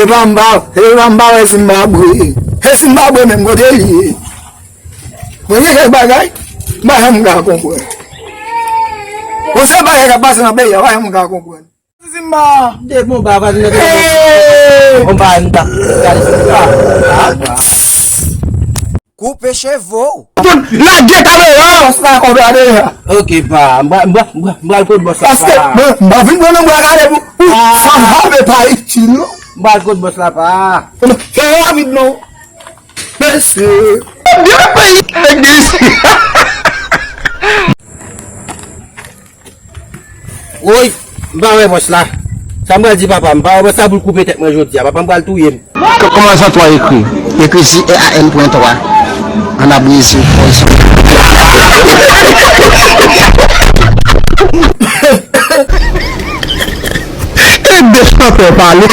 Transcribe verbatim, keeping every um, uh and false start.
E pa m pa, e pa m pa wè Zimbabwe. E Zimbabwe menm kote li ye. Mwen gen kèk bagay, m pa janm ka konprann. Bon, se bagay k ap pase nan peyi a, m pa janm ka konprann. Simba! De bon ba, va vin. Hey! Bon ba, n ta. Gade Simba. Ah, ah. Koupe cheve w. Lage kamera! Bòs la konprann deja. Ok, pa. M pral, m pral, m pral, m pral kot bòs la, paske pa. Mwen, m pa vin pran nan bra gade pou, pou, ah, sa m ap fè pa itil, non. M pral kot bòs la, pa. Fè rapid, non. Mesye. Byen peyi nèg de isi. Woy, m pa wè bòs la. Sa m pral di papa m, m pa wè bòs la pou l koupe tèt mwen jodi a. Papa m pral touye m. K-, kòman zantwa ekri? Ekri J E A N pwen twa. An abrezi, pòz. E de chantè pale.